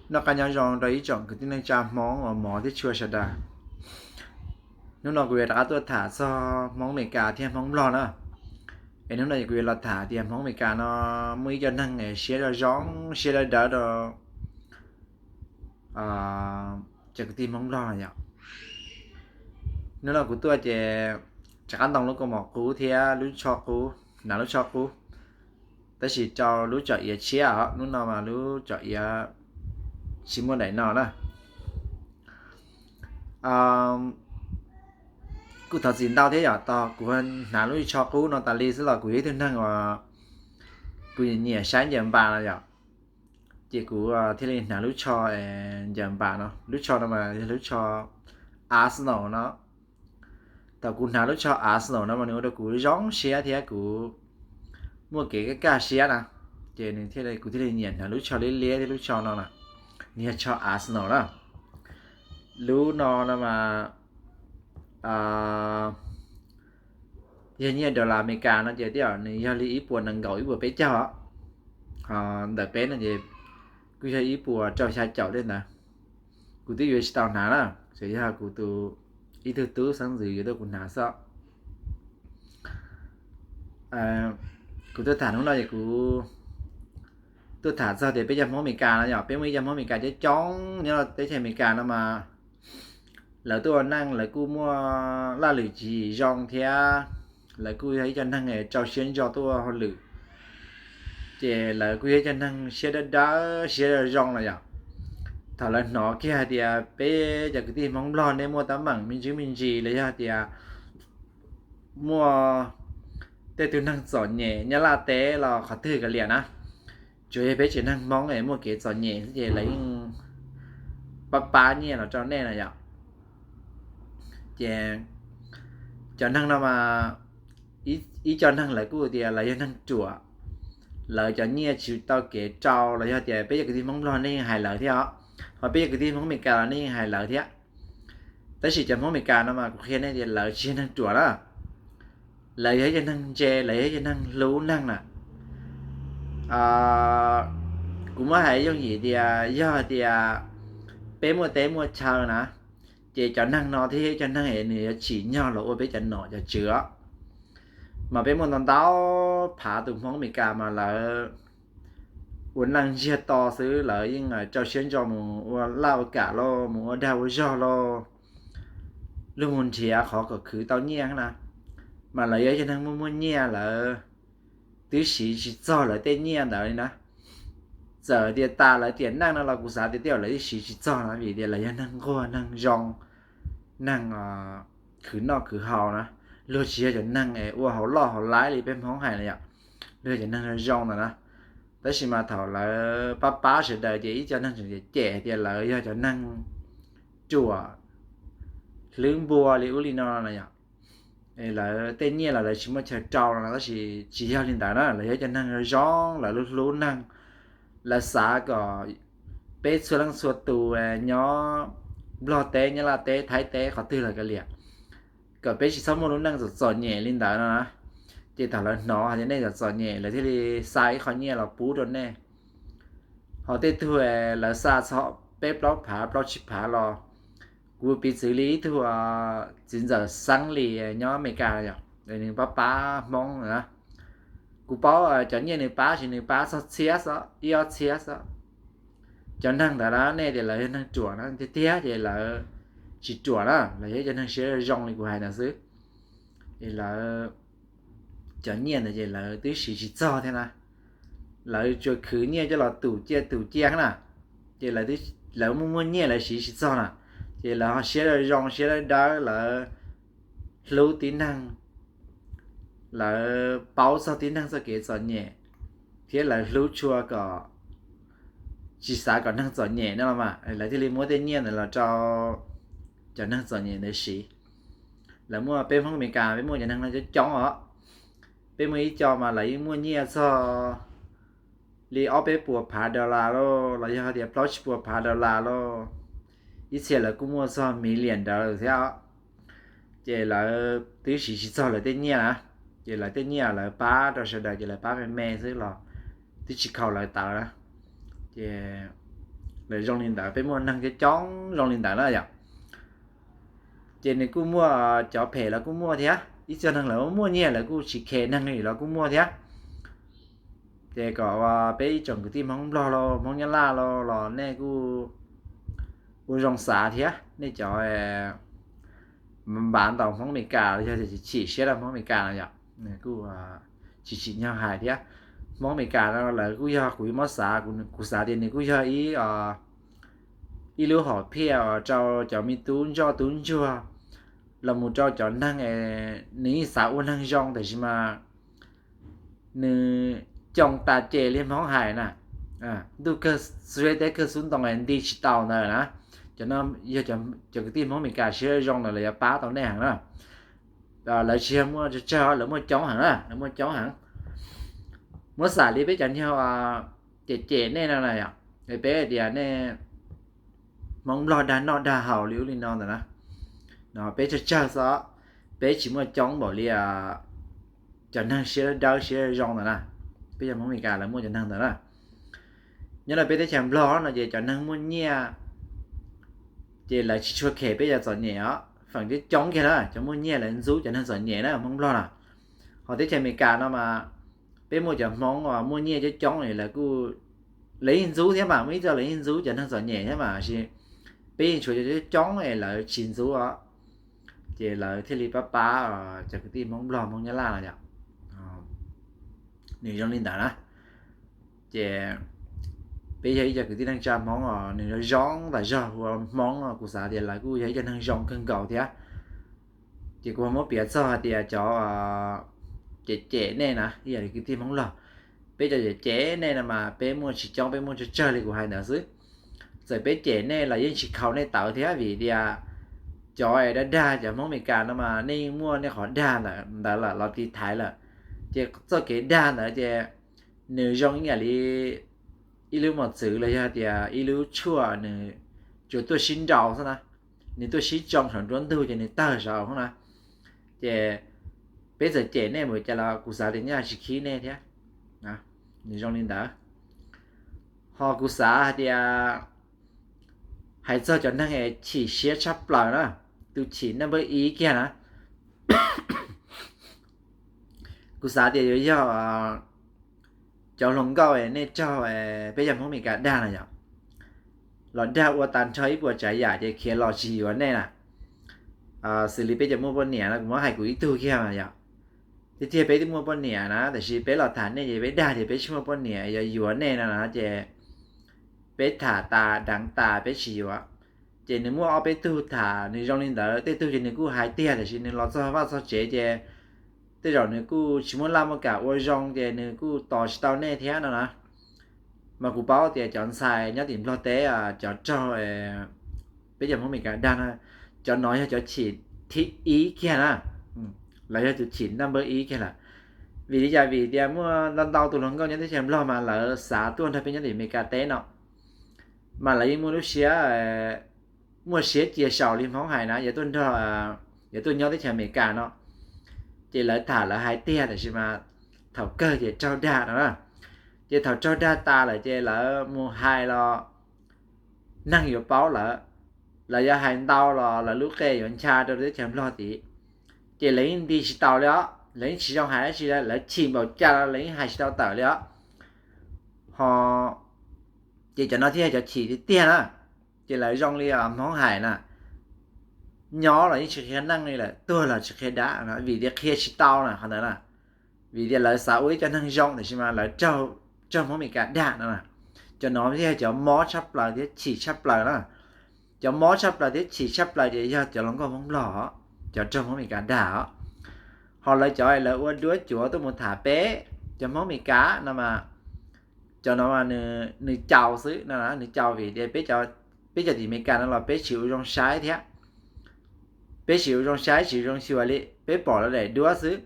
Noj qab nyob zoo rau ib tsoom kwv tij neej tsa Hmoob uas mov thiab tshua sawv daws. Hnub no kuv yuav rov qab tuaj tham txog Hmoob Amelikas thiab Hmoob Nplog na. Es hnub no kuv yuav los tham tias Hmoob Amelikas no muaj ib co neeg siab zoo zoo, siab dawb dawb rau cov kwv tij Hmoob Nplog no yom. Hnub no kuv tuaj ces rov qab ntoo lub kaus mom qub thiab lub tsho qub, hnav lub tsho qub, tab sis rau lub tsom iav tshiab os. Hnub no mas lub tsom iav tsis muaj daim no na. Kuj thov txim ntau thiab yom, tos kuv hnav lub tsho qub no tas li xwb los kuv yog ib tug neeg uas kuv nyiam saib ncaws npas no yom. Ces kuv thiaj li hnav lub tsho ncaws npas no. Lub tsho no mas yog lub tsho Arsenal no. Thaum kuv hnav lub tsho Arsenal no mas nws ua rau kuv zoo siab thiab kuv muaj kev kaj kaj siab na. Ces nws thiaj, kuv thiaj li nyiam hnav lub tsho liab liab thiab lub tsho no na. Nws yog tsho Arsenal na. Lub no no mas yog nyiaj dollar Amelikas no ces twb yog nws yog li ib puas nees nkaum ib puas peb caug os. Ntawm peb no ces kuj yog ib puas rau xya caum tej ntawd. Kuv twb yuav tsis tau hnav na, tsuas yog kuv tus, ib tug tub xeeb ntxwv yuav tuaj kuv hnav xwb. Kuv tuaj tham hnub no es kuv tuaj tham txog tias peb cov Hmoob Amelikas no yom, peb muaj ib co Hmoob Amelikas coob coob nyob teb chaws Amelikas no mas lawv tuaj ua neej lawv kuj muaj laj lwm tsis zoo thiab lawv kuj yog ib co neeg rau siab ntso tuaj ua hauj lwm. Ces lawv kuj yog ib co neeg siab dawb dawb siab zoo zoo los yom. Thaum lawv hnov kiag hais tias peb cov kwv tij Hmoob Nplog nej muaj teeb meem me ntsis me ntsis los yog tias muaj tej tug neeg txom nyem nyob Nyab Laj teb los qhov twg kav liam na, tsuas yog peb tsev neeg Hmoob es muaj kev txom nyem xwb ces lawv yeej pab pab nyiaj los rau nej no yom. Ces cov neeg no mas ib co neeg lawv kuj tias lawv yog neeg ruam, lawv cov nyiaj tsis tau kev rau los yog tias peb cov kwv tij Hmoob Nplog nej yeej hais lawv thiab os, ho peb cov kwv tij Hmoob Amelikas los nej yeej hais lawv thiab. Tab sis cov Hmoob Amelikas no mas kuv qhia nej tias lawv tsis yog neeg ruam na, lawv yog ib co neeg ntse, lawv yog ib co neeg hlub neeg na. Kuv muab hais yooj yim tias yog tias peb muaj teb muaj chaw na, ces cov neeg no thiaj yog ib co neeg es nws yuav tsim nyog los ua peb cov nom cov tswv os. Mas peb muaj ntau ntau phav tus Hmoob Amelikas mas lawv ua neej ntsiag to xwb, lawv yeej rau siab ntso mus ua laj ua kam lauj, mus ua dag ua zog lauj, luag mus nrhiav qhov kom khwv tau nyiaj na. Mas lawv yog ib co neeg muaj muaj nyiaj, lawv twb siv tsis txog lawv tej nyiaj ntawd li na. Txawm tias tas lawv tiam neej no los kuv xav tias tej zaum lawv twb siv tsis txog no vim tias lawv yog neeg nquag neeg zoo, neeg khwv noj khwv haus na. Luag tsis yog cov neeg es ua hauv loj hauv laib li peb Hmoob hais na yom, luag yog cov neeg zoo zoo ntawd na. Tab sis mas thaum lawv pab pab sawv daws ces ib co neeg tseem cem cem tias lawv yog cov neeg ruam, hlwb npua li ub li no no yom. Lawv tej nyiaj los lawv tsis muaj chaw rau no, tab sis tsis yog li ntawd na, lawv yog cov neeg zoo zoo, lawv hlub hlub neeg, lawv xav kom peb txhua leej txhua tus nyob Nplog teb, Nyab Laj teb, Thaib teb, qhov twg los kav liam, kom peb tsis txhob muaj lub neej txom txom nyem li ntawd no na. Ces thaum lawv hnov hais tias nej txom txom nyem, lawv thiaj li xa ib qho nyiaj los pub rau nej. Ho tej tug lawv xa txog peb plaub phav plaub tsib phav los, kuv piv txwv li ib tug txiv ntxawm Xeeb Lis nyob Amelikas yom, nws pab pab Hmoob na. Kuv paub cov nyiaj nws pab ces nws pab txog txhiab xwb, ib ob txhiab xwb. Cov neeg ntawd na, nej tias lawv yog neeg ruam na, tiag tiag ces lawv tsis ruam na, lawv yog cov neeg siab zoo li kuv hais ntawd xwb. Es lawv cov nyiaj ntawd ces lawv twb siv tsis txog thiab na. Lawv tsuas khwv nyiaj coj los tum ciaj tum ciaj na. Ces lawv muaj muaj nyiaj lawv siv tsis txog na. Ces lawv ho siab zoo siab dawb dawb, lawv hlub tib neeg, lawv paub txog tib neeg txoj kev txom nyem, thiab lawv hlub tshua kom tsis xav kom neeg txom nyem no los mas lawv thiaj li muab tej nyiaj ntawd los rau cov neeg txom nyem ntawd siv. Lawv muaj, peb Hmoob Amelikas peb muaj cov neeg no coob coob os. Peb muaj ib co mas lawv yeej muaj nyiaj txog li ob peb puas phav dollar lauj, los yog tias plaub tsib puas phav dollar lauj. Ib txhia lawv kuj muaj txog million ntawd thiab os. Ces lawv twb siv tsis txog lawv tej nyiaj na. Ces lawv tej nyiaj lawv pab rau sawv daws ces lawv pab me me xwb los twb tsis khaus lawv tawv na. Ces Lawv zoo li ntawd, peb muaj neeg coob coob zoo li ntawd na yom. Ces nws kuj muaj cov phem los kuj muaj thiab, ib txhia neeg lawv muaj nyiaj lawv kuj tsis khes neeg li los kuj muaj thiab. Ces kom peb ib tsoom kwv tij Hmoob Nplog los Hmoob Nyab Laj los los nej kuj ua zoo xav thiab, nej cov npav ntaus Hmoob Amelikas los yog tias chim siab rau Hmoob Amelikas no yom, kuj tsis tsim nyog hais thiab. Hmoob Amelikas no lawv kuj yog, kuv yuav muab xav, kuv xav tias nws kuj yog ib ib lub hom phiaj rau cov me tub ntsoj tub ntsuag los mus rau cov neeg nws yeej xav ua neeg zoo tab sis mas nws coo tas ces li Hmoob hais na, ntuj kawg xub teb kawg xub ntoo nti tsis tau ntawd na. Cov no yog cov kwv tij Hmoob Amelikas siab zoo ntawd lawv yuav pab tau nej heev na. Lawv tsis yog muaj tsawg tsawg, lawv muaj coob heev na, lawv muaj coob heev. Muab xam li peb cov nyuag cem cem nej no na yom, peb hais tias nej Hmoob Nplog dag noj dag haus li ub li no ntawd na, no peb tsawg tsawg xwb, peb tsis muaj coob npaum li cov neeg siab dawb siab zoo ntawd na. Peb cov Hmoob Amelikas lawv muaj cov neeg ntawd na. Nyob rau peb teb chaws Nplog no ces cov neeg muaj nyiaj ces lawv tsis tshua khes peb cov txom nyem os, feem coob coob kiag na cov muaj nyiaj lawv ntxub cov neeg txom nyem na Hmoob Nplog na. Ho teb chaws Amelikas no mas peb muaj cov Hmoob muaj nyiaj coob coob lawv kuj, lawv yeej ntxub thiab mas, muaj ib txhia lawv yeej ntxub cov neeg txom nyem thiab mas, tab sis peb yeej tshuav cov coob coob es lawv tsis ntxub os, ces lawv thiaj li pab pab cov kwv tij Hmoob Nplog Hmoob Nyab Laj no yom. Nws zoo li ntawd na. Ces peb yog ib co kwv tij neej tsa Hmoob os, nws zoo zoo tas zog ua Hmoob, kuv xav tias lawv kuj yog ib co neeg zoo kawg nkaus thiab. Ces kuv ho muab piav txog hais tias cov cem cem nej na, ib yam li kwv tij Hmoob Nplog, peb cov cem cem nej no mas peb muaj tsis coob, peb muaj tsawg tsawg li kuv hais ntawd xwb. Txawm peb cem nej los yeej tsis khaus nej tawv thiab vim tias cov es dag dag cov Hmoob Amelikas no mas nej yeej muaj nej qhov dag ntawd lawm los tiv thaiv lawm. Ces txoj kev dag ntawd ces nws zoo ib yam li ib lub mos txwv los yog tias ib lub tshuaj nws tsuas tuaj sib nrau xwb na, nws tuaj sib tsoo saum nruab ntug ces nws tawg saud na. Ces peb txawm cem nej mus cas los kuv xav tias nyaj tsis khib nej thiab. Nws zoo li ntawd. Ho kuv xav hais tias hais txog cov neeg es chim siab tshaj plaws na, tus chim naj npawb ib kiag na, kuv xav tias yuav yog cov hluas nkauj nej raug peb cov Hmoob Amelikas dag na yom, los dag ua tag nrho ib puas tsav yam ces khiav los tsis yuav nej na. Xws li peb cov muaj poj niam no kuv muab hais kuv ib tug kiag mas yom, tiag tiag peb twb muaj poj niam na tab sis peb los tham nej ces peb dag tias peb tsis muaj poj niam yuav yuav nej no na ces peb tham tas deev tas peb tsis yuav. Ces nws muaj ob peb tug tham nws zoo li ntawd, tej tug ces nws kuj hais tiag tab sis nws los txog vaj txog tsev ces tej zaum nws kuj tsis muaj laj muaj kam ua zoo ces nws kuj tos tsis tau nej thiab no na. Mas kuv paub tias cov ntxhais nyob tim Nplog teb cov raug peb cov Hmoob Amelikas dag no, cov no yog cov chim thib ib kiag na, lawv yog tus chim naj npawb ib kiag lawm. Vim li cas? Vim tias muaj ntau ntau tus hluas nkauj nyob teb chaws Nplog mas lawv xav tuaj nrog peb nyob tim Amelikas teb no, mas lawv yeej muaj lub siab, muaj siab cia saum li Hmoob hais na, yuav tuaj nrog, yuav tuaj nyob teb chaws Amelikas no. Ces lawv tham lawv hais tiag tab sis mas thaum kawg ces raug dag no na. Ces thaum raug dag tas lawm ces lawv mus hais los neeg yuav paub lawv, lawv yuav hais ntau los lawv lub qe yuav ncha rau teb chaws Nplog tid. Ces lawv yeej nti tsis tau li os, lawv yeej tsis zoo hais dab tsi li, lawv chim npaum cas los lawv yeej hais tsis tau tawm li os. Ho ces cov no thiaj yog cov chim tiag tiag na. Ces lawv zoo li Hmoob hais na, nyob los yeej tsis qhia neej li lawm, tuag los tsis qhia dab, vim tias qhia tsis tau na qhov ntawd na. Vim tias lawv xav ua ib co neeg zoo tab sis mas lawv raug Hmoob Amelikas dag no na. Cov no thiaj yog cov mob tshaj plaws thiab chim tshaj plaws na. Cov mob tshaj plaws thiab chim tshaj plaws ces yog cov hluas nkauj Hmoob Nplog, cov raug Hmoob Amelikas dag os. Ho lawv cov lawv ua duab cuav tuaj mus tham peb cov Hmoob Amelikas no mas, cov no mas nws caus xwb no, nws caus vim tias peb cov tim Amelikas no los peb tsis ua zoo saib thiab. Peb tsis ua zoo saib tsis ua zoo xyuas li, peb pom lawv daim duab xwb.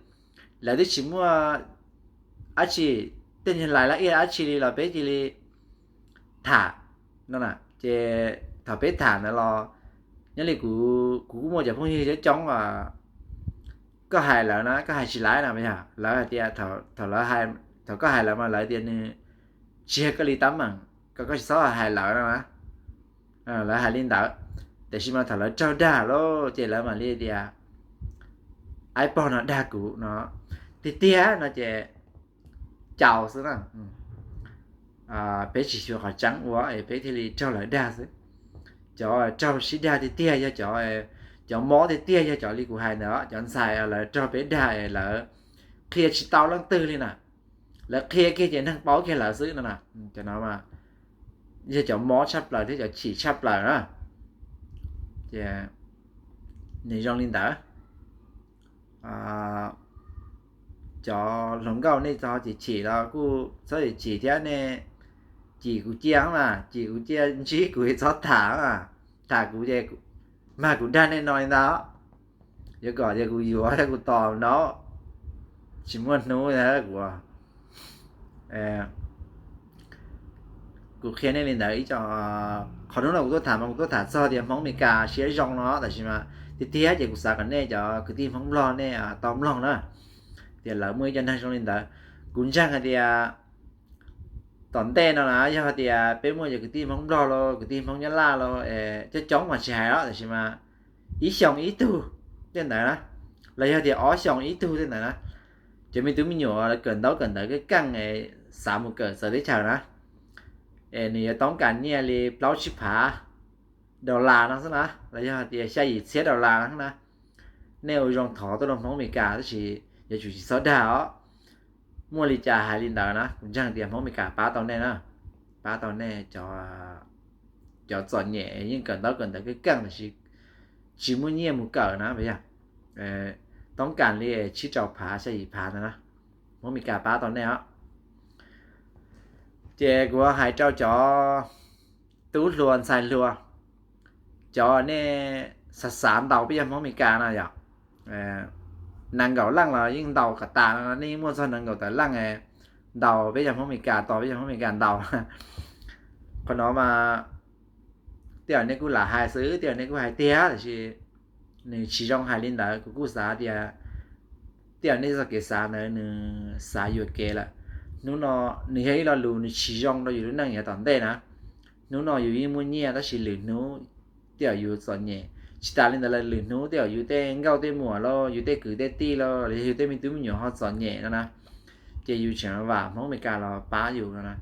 Lawv twb tsis muaj dab tsi, tej niag lais laj iab dab tsi li los peb cia li tham no na. Ces thaum peb tham ntawd los, nyob li kuv, kuv kuj muaj cov phooj ywg coob coob, koj hais lawv na koj hais tsis laiv na, yog lawv hais tias thaum, thaum koj hais lawv mas lawv tias nws tsis yog koj li tab meeg, kom koj tsis txhob hais lawv no na. Lawv hais li ntawd, tiam sis mas thaum lawv raug dag lawm ces lawv mam li tias, aib pog no dag kuv no, tiag tiag no ces caus xwb na. Peb tsis xyuas qhov tseeb ua es peb thiaj li raug lawv dag xwb. Cov raug sib dag tiag tiag yog cov, cov mob tiag tiag yog cov li kuv hais ntawd, cov ntxhais lawv raug peb dag es lawv qhia tsis tau leej twg li na. Lawv qhia kiag ces neeg paub kiag lawv xwb no na. Cov no yog cov mob tshaj plaws thiab cov chim tshaj plaws na. Ces nws zoo li ntawd. Cov hluas nkauj nej txhob chim chim los kuj txhob chim chim thiab, nej chim kuv cia mas, chim kuv cia ntsib kuv txhob tham mas. Tham kuv ces mag kuv dag nej no li ntawd. Yuav kom tias kuv yuav thiab kuv tos no, tsis muaj hnub kuv kuv qhia nej li ntawd ib co. Qhov hnub no kuv tuaj tham mas kuv tuaj tham txog tias Hmoob Amelikas siab zoo no, tab sis mas tiag tiag ces kuv xav kom nej cov kwv tij Hmoob Nplog nej tau mloog na, tias lawv muaj ib co neeg zoo li ntawd. Kuv ntseeg hais tias tom ntej no na yog tias peb muaj cov kwv tij Hmoob Nplog los kwv tij Hmoob Nyab Laj los coob coob mas tsis hais los, tab sis mas ib xyoos ib tug tej ntawd na, los yog tias ob xyoos ib tug tej ntawd na, cov me tub me nyuam kawm ntaub kawm ntawv keej keej xav mus kawm txawv teb chaws na, es nws yuav toob kas nyiaj li plaub tsib phav dollar no xwb na, los yog tias xya yim txhiab dollar no na. Nej ua zoo thov tuaj rau Hmoob Amelikas tab sis yuav tsum tsis txhob dag os. Muaj li cas hais li ntawd na, kuv ntseeg tias Hmoob Amelikas pab tau nej na, pab tau nej cov txom nyem yeej kawm ntaub kawm ntawv keej keej tab sis tsis muaj nyiaj mus kawm na, yog toob kas li tsib rau phav xya yim phav ntawd na, Hmoob Amelikas pab tau nej os. Ces kuv hais rau cov tub hluas ntxhais hluas, cov nej xav xav ntaus peb cov Hmoob Amelikas no yom, nees nkaum leej los yeej ntaus kom tas no, nej yeej muaj txog nees nkaum tawm leej ntaus peb cov Hmoob Amelikas, tos peb cov Hmoob Amelikas ntaus. Qhov no mas tej zaum nej kuj lam hais xwb, tej zaum nej kuj hais tiag, tab sis nws tsis zoo hais li ntawd. Kuv kuj xav tias tej zaum nej txoj kev xav ntawd nws xav yuam kev lawm. Hnub no nws yog ib lo lus nws tsis zoo rau yus lub neej yav tom ntej na. Hnub no yus yeej muaj nyiaj tab sis lwm hnub tej zaum yus txom nyem. Tsis tas li ntawd los lwm hnub tej zaum yus tej nkauj tej muam los yus tej kwv tej tij los los yog yus tej me tub me nyuam ho txom nyem no na, ces yus tseem vam Hmoob Amelikas los pab yus no na.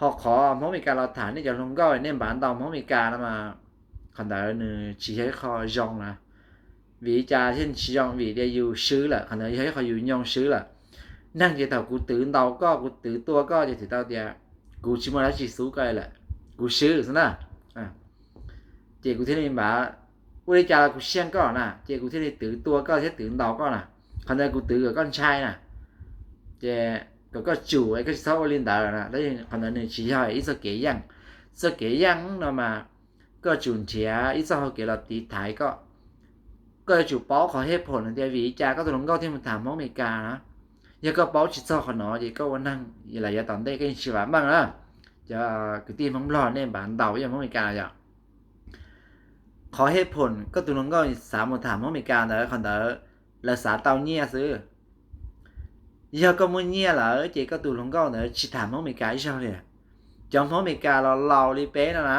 Ho qhov Hmoob Amelikas los tham nej cov hluas nkauj nej npav ntaus Hmoob Amelikas no mas qhov ntawd nws tsis yog ib qho zoo na. Vim li cas thiaj tsis zoo? Vim tias yus swb lawm, qhov ntawd yog ib qho yus nyoo swb lawm. Neeg ces thaum kuv twv ntaus koj, kuv twv tua koj ces twb tau tias kuv tsis muaj dab tsi xub koj lawm, kuv swb xwb na. Ces kuv thiaj li npav, ua li cas los kuv siab koj na, ces kuv thiaj li twv tua koj thiab twv ntaus koj na. Qhov ntawd kuv twv kom koj ntshai na, ces kom koj tsum es koj tsis txhob ua li ntawd na. Tab sis qhov ntawd nws tsis yog ib txoj kev yeej. Txoj kev yeej no mas koj tsum nrhiav ib txoj hau kev los tiv thaiv koj. Koj yuav tsum paub qhov hej phom no tias vim li cas koj tus hluas nkauj thiaj mus tham Hmoob Amelikas na. Yog koj paub tsis txog qhov no ces koj ua neeg los yav tom ntej koj yeej tsis vam meej na. Cov kwv tij Hmoob Nplog nej npav ntaus ib yam Hmoob Amelikas yom. Qhov hej phom koj tus hluas nkauj xav mus tham Hmoob Amelikas ntawd, qhov ntawd lawv xav tau nyiaj xwb. Yog koj muaj nyiaj lawm ces koj tus hluas nkauj ntawd tsis tham Hmoob Amelikas ib zaug li. Cov Hmoob Amelikas los laus li peb no na,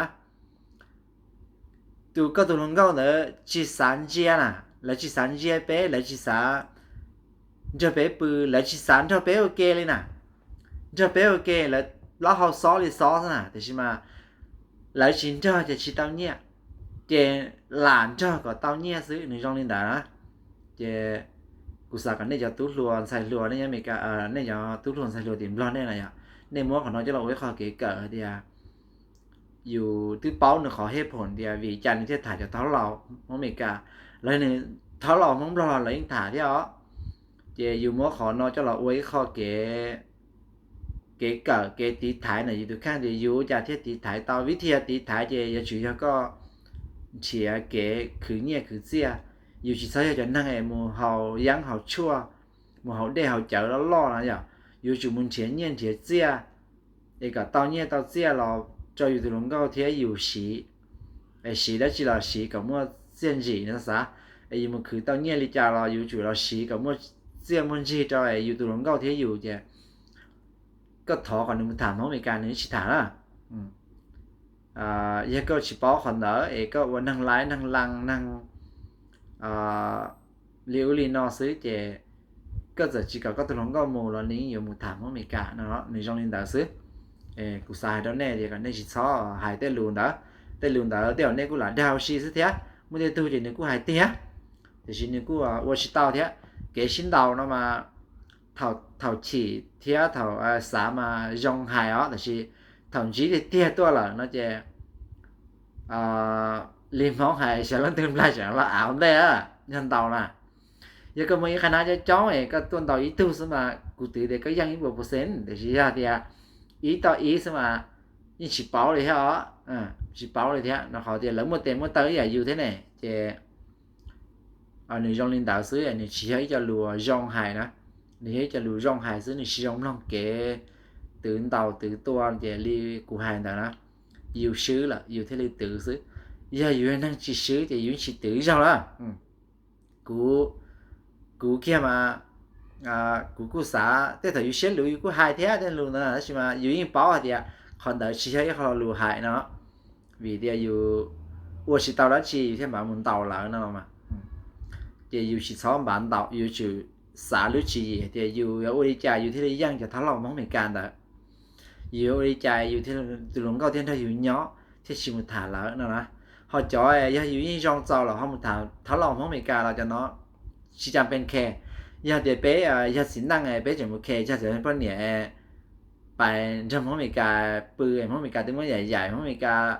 tus koj tus hluas nkauj ntawd tsis xav ntsia na, lawv tsis xav ntsia peb, lawv tsis xav nrog peb pw, lawv tsis xav nrog peb ua ke li na. Nrog peb ua ke lawv plaub hau xob li xob xwb na, tiam sis mas lawv tsis nrog ces tsis tau nyiaj, ces lam nrog kom tau nyiaj xwb, nws zoo li ntawd na. Ces kuv xav kom nej cov tub hluas ntxhais hluas, nej cov Amelikas, nej cov tub hluas ntxhais hluas tim Nplog nej na yom, nej muab qhov no coj los ua ib qho kev kawm hais tias yus twb paub nws qhov hej phom tias vim cas nws thiaj tham cov thab laus Hmoob Amelikas, los nws thab laus Hmoob Nplog los lawv yeej tham thiab os. Ces yus muab qhov no coj los ua ib qho kev, kev kawm kev tiv thaiv ntawm yus tus kheej tias yus ua cas thiaj tiv thaiv tau. Vib thia tiv thaiv ces yuav tsum yog koj nrhiav kev khwv nyiaj khwv txiaj. Yus tsis txhob yog cov neeg es mus haus yeeb haus tshuaj, mus haus dej haus cawv loj loj no yom. Yus tsum mus nrhiav nyiaj nrhiav txiaj es kom tau nyiaj tau txiaj los rau yus tus hluas nkauj thiab yus siv. Es siv dab tsi los siv kom muaj txiaj ntsim no xav. Es yus mus khwv tau nyiaj li cas los yus tsum los siv kom muaj txiaj muaj ntsig rau es yus tus hluas nkauj thiab yus ces koj thov kom nws mus tham Hmoob Amelikas nws tsis tham na. Yog koj tsis paub qhov ntawd es koj ua neeg laib neeg laj neeg li ub li no xwb ces koj txawm tsis kom koj tus hluas nkauj mus los nws yeej yuav mus tham Hmoob Amelikas no, nws zoo li ntawd xwb. Kuv xav hais rau nej tias kom nej tsis txhob hais tej lus ntawd. Tej lus ntawd tej zaum nej kuj lam dag ua si xwb thiab, muaj tej tug ces nws kuj hais tiag, tiam sis nws kuj ua tsis tau thiab. Kev sib ntaus no mas thaum chim thiab thaum xav mas zoo hais os, tiam sis thaum ntsib tiag tiag tuaj lawm no ces li Hmoob hais xyov leej twg nplaig tseem los av ntej, yog ntaus na. Yog koj muaj ib qhab nab coob coob es koj tuaj ntaus ib tug xwb mas kuv twv tias koj yeej ib puas percent, tiam sis yog tias ib tau ib xwb mas yeej tsis paub li thiab os. Tsis paub li thiab no, qhov tias lawv muaj tes muaj taw ib yam yus thiab ne, ces nws zoo li ntawd xwb, nws tsis yog ib co lus zoo hais na. Nws yog ib co lus zoo hais xwb, nws tsis zoo mloog kev twv ntaus twv tua ces li kuv hais ntawd na, yus swb lawm yus thiaj li twv xwb. Yog yus yog neeg tsis swb ces yus tsis twv zaug lawm. Kuv, kuv kiag mas kuv kuj xav tej thaum yus siab luv yus kuj hais thiab tej lus ntawd, tab sis mas yus yeej paub hais tias qhov ntawd tsis yog ib qho lus hais no, vim tias yus ua tsis tau dab tsi yus thiaj mam mus ntaus lawv no. Ces yus tsis txhob npav ntaus, yus tsum xav lub tswv yim tias yus yuav ua li cas yus thiaj li yeej cov thab laug Hmoob Amelikas ntawd. Yus yuav ua li cas yus thiaj, tus hluas nkauj thiaj nrog yus nyob thiaj tsis mus tham lawv no na. Ho cov yog yus yeej zoo txaus los ho mus tham thab laug Hmoob Amelikas los cov no tsis cas pes khe. Yog tias peb yog txiv neej peb tseem mus khe, yog txiv poj niam pais nrog Hmoob Amelikas pw, Hmoob Amelikas twb muab yaim yaim, Hmoob Amelikas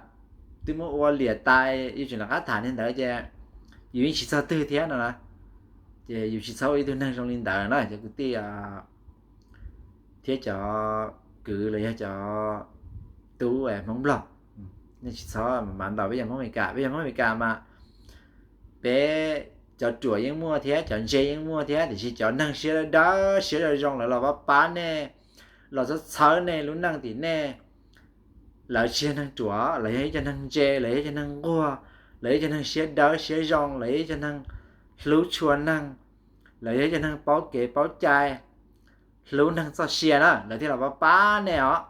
twb muab ua liam tas, yus tseem rov qab tham niag ntawd ces yus yeej tsis txog twg thiab no na. Ces yus tsis txhob ua ib tug neeg zoo li ntawd na cov kwv tij thiab cov kwv los yog cov tub Hmoob Nplog. Nej tsis txhob mam ntaus peb yog Hmoob Amelikas. Peb yog Hmoob Amelikas mas peb cov ruam yeej muaj thiab cov ntse yeej muaj thiab, tiam sis cov neeg siab dawb siab zoo zoo lawv los pab pab nej, los txhawb txhawb nej lub neej tim nej. Lawv tsis yog neeg ruam, lawv yog ib cov neeg ntse, lawv yog ib cov neeg nquag, lawv yog ib cov neeg siab dawb siab zoo, lawv yog ib cov neeg hlub tshua neeg, lawv yog ib cov neeg paub kev paub cai, hlub neeg txoj sia na, lawv thiaj los pab pab nej os.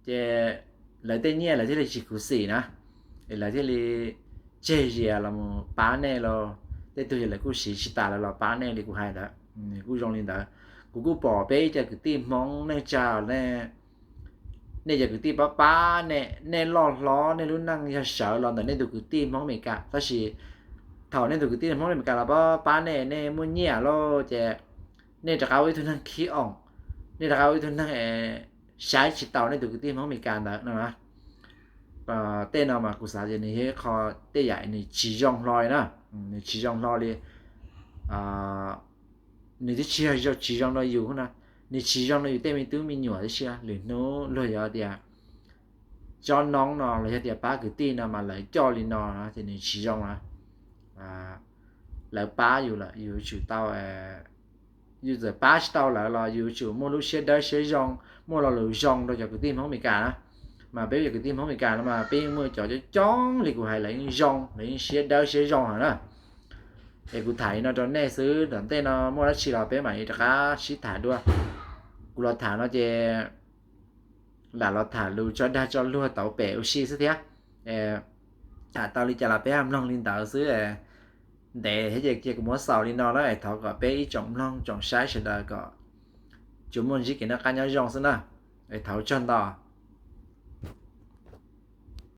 Ces lawv tej nyiaj lawv thiaj li tsis khuv xim na, es lawv thiaj li tseg zias los mus pab nej los. Tej tug ces lawv kuj siv tsis tas lawv los pab nej li kuv hais ntawd, kuj zoo li ntawd. Kuv kuj pom peb ib co kwv tij Hmoob neej tsa, nej cov kwv tij pab pab nej, nej loj hlob nej lub neej yog sawv los ntawm nej tus kwv tij Hmoob Amelikas, tab sis thaum nej tus kwv tij Hmoob Amelikas los pab pab nej, nej muaj nyiaj lawm ces nej rov qab ua ib tug neeg khib oos, nej rov qab ua ib tug neeg saib tsis taus nej tus kwv tij Hmoob Amelikas ntawd no na. Tej no mas kuv xav tias nws yog ib qho tej yam nws tsis zoo hlo li na, nws tsis zoo hlo li. Nws twb tsis yog tsis zoo rau yus na, nws tsis zoo rau yus tej me tub me nyuam tib si. Lwm hnub luag yuav tias tsob noob no los yog tias pab kwv tij no mas lawv coj li no no ces nws tsis zoo na. Lawv pab yus lawm yus tsum tau, yus txawm pab tsis tau lawv los yus tsum muaj lub siab dawb siab zoo, muaj lo lus zoo rau cov kwv tij Hmoob Amelikas na. Mas peb cov kwv tij Hmoob Amelikas no mas peb yeej muaj cov coob coob li kuv hais, lawv yeej zoo, lawv yeej siab dawb siab zoo heev na. Es kuv tham li no rau nej xwb, tom ntej no muaj dab tsi los peb mam li rov qab sib tham dua. Kuv los tham no ces lam los tham lus tso dag tso luag tauv pem ua si xwb thiab. Tham tau li cas los peb mloog li ntawd xwb. Ntev thiab ces kuv muab xaus li no na, es thov kom peb ib tsoom mloog tsoom saib sawv daws kom tsuas muaj ntsib kev noj qab nyob zoo xwb na. Es thov ua tsaug ntau.